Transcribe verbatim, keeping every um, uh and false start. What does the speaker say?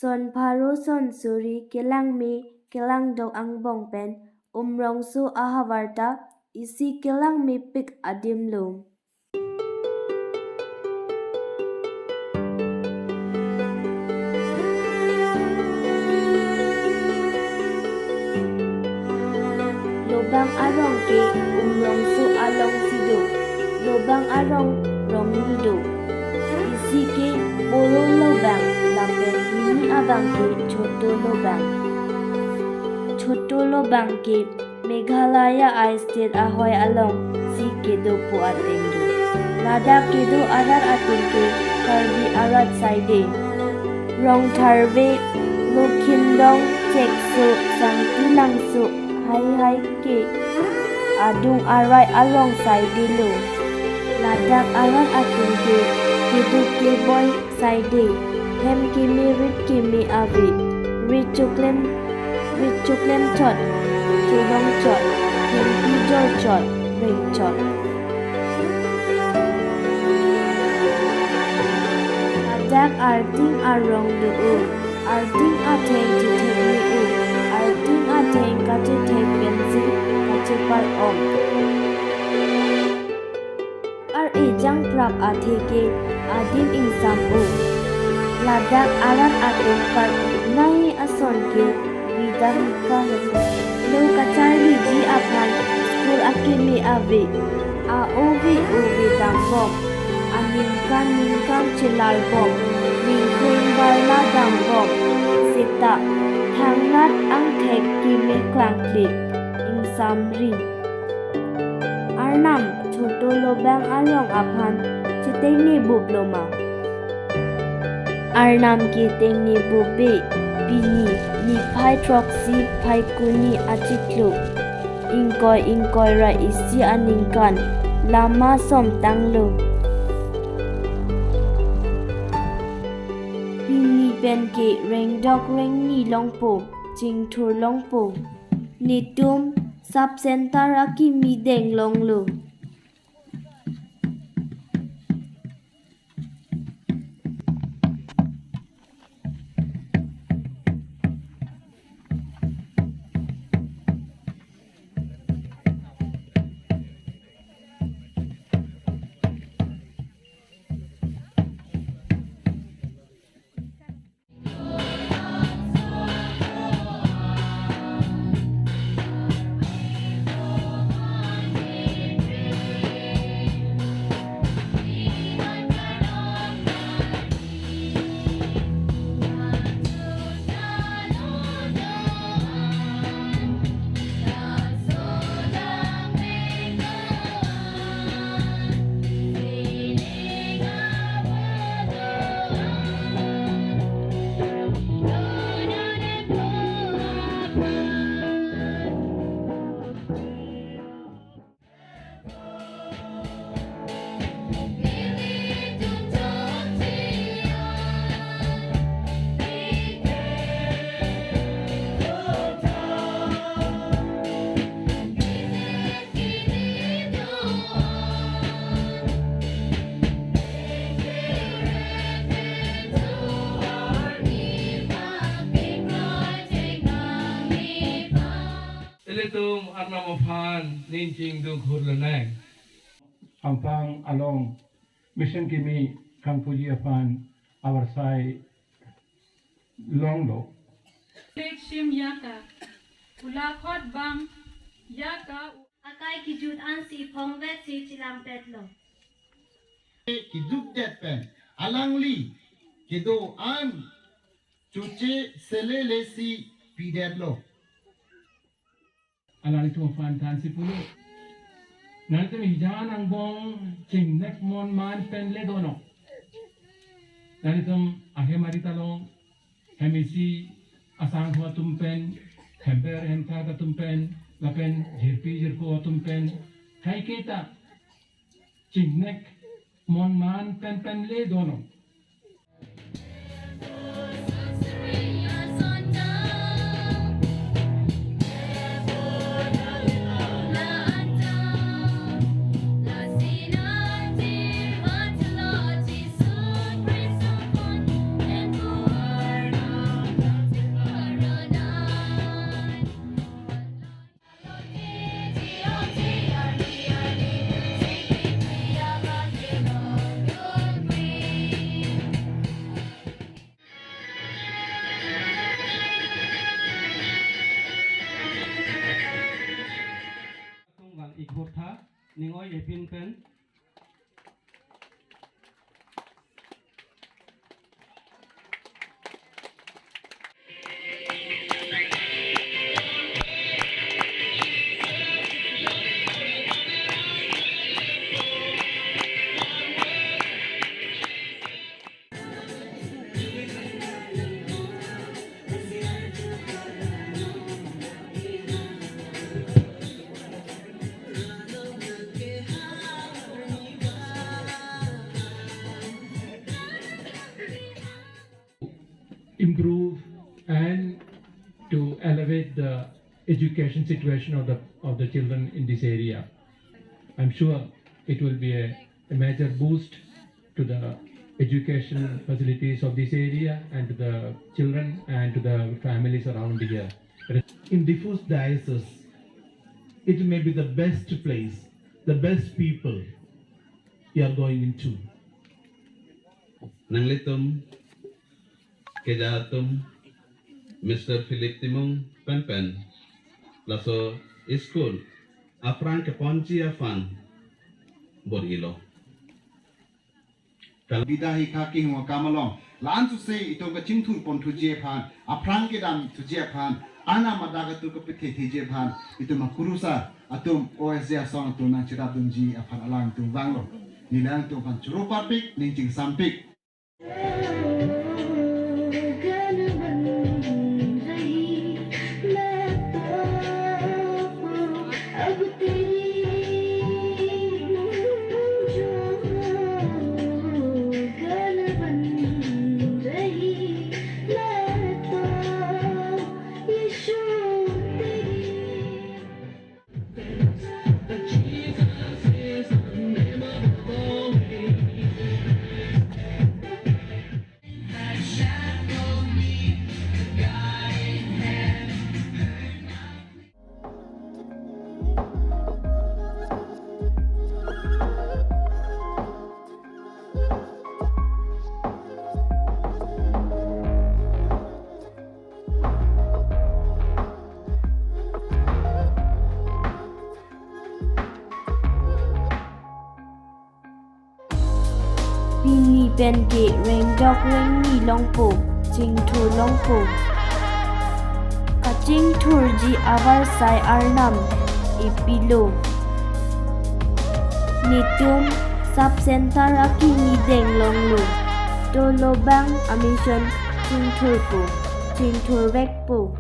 Son pharo son suri kelangme kelangdok angbong pen Umrongso ahavar ta isi kelangmepik adim lo. Lobang arong ke Umrongso alongsi do. Lobang arong rongni do. Isi ke Poro Lobang lapen hini abang ke Choto Lobang. Choto Lobang ke Meghalaya a-state ahoi alongsi kedo pu ateng do. Ladak kedo arat atum ke Karbi arat side. Rongtharve, Lokhindong, Chekso, Sangti Langso, haihai ke adung arai along side lo. Ladak arat atum ke keduk keboi side, hem keme rit keme ave, rit choklem, rit choklem chot, cholong chot, thengpi jor chot, reng chot. Ladak arting arong do-o, arting atheng chethek me-o, arting atheng kachethek pensi kachepar-ong. Ar-e jangprap athe ke adim ingsam-o. Ladak arat atum kar-nai ason ke bidang kahem. Lo kacharliji aphan school akeme ave. A-ove ove dambom. Aningkan ningkan chelarbom. Ningkreng barla dambom. Seta thangnat angthek keme klangkle. Ingsamri. Arnam Choto Lobang arong aphan chetengne bup lo ma? Arnam ke tengne bup be, pini niphai throksi Phaikuni achiklo, ingkoi ingkoi ra isi aningkan, lama somtang lo. Pini pen ke rengdok rengni longpo, chingthur longpo. Netum sub center akimi deng longlo. Ilitum Arnam aphan ning chingduk hur lenang. Ampang along mission kimi kangpuji aphan avarsai longlo. Lake shim yaka, ulakhot bang yaka. Akai kejut ansi phongvet si chilampetlo. Kejutdet pen alangli kedo an chuche selele si pidetlo. Alanglitum aphan thansi pulo. Nanglitum hijan angbong chingnek mon man pen le dono. Nanglitum ahem arit along, hem isi asangho atum pen, hember hemthat atum pen, lapen jirpi jirpo atum pen, kaiketa chingnek mon man pen pen le dono. Ning oi epin pen. Improve and to elevate the education situation of the, of the children in this area. I'm sure it will be a, a major boost to the education facilities of this area and to the children and to the families around here. In diffuse diocese, it may be the best place, the best people you are going into. Nanglitum keja atum, Mister Philip Timung penpen laso school aphrang keponji aphan bor-ilo. Bida hi khaki hung akam along la-an suse itum kachingthur pon thuji aphan, aphrang kedam thuji aphan, anam adak atum kapethe theji aphan, itum akurusar atum O S D asong atum nangcherapdunji aphan alangtum vanglo. Neli alangtum aphan choro parpik, ning chingsampik. Pini pen ke rengdok rengni longpo, chingthur longpo. Kachingthurji avarsai arnam ipilo. Netum sub center akimi deng longlo. Tolobang a-mission chingthurpo, chingthurvekpo.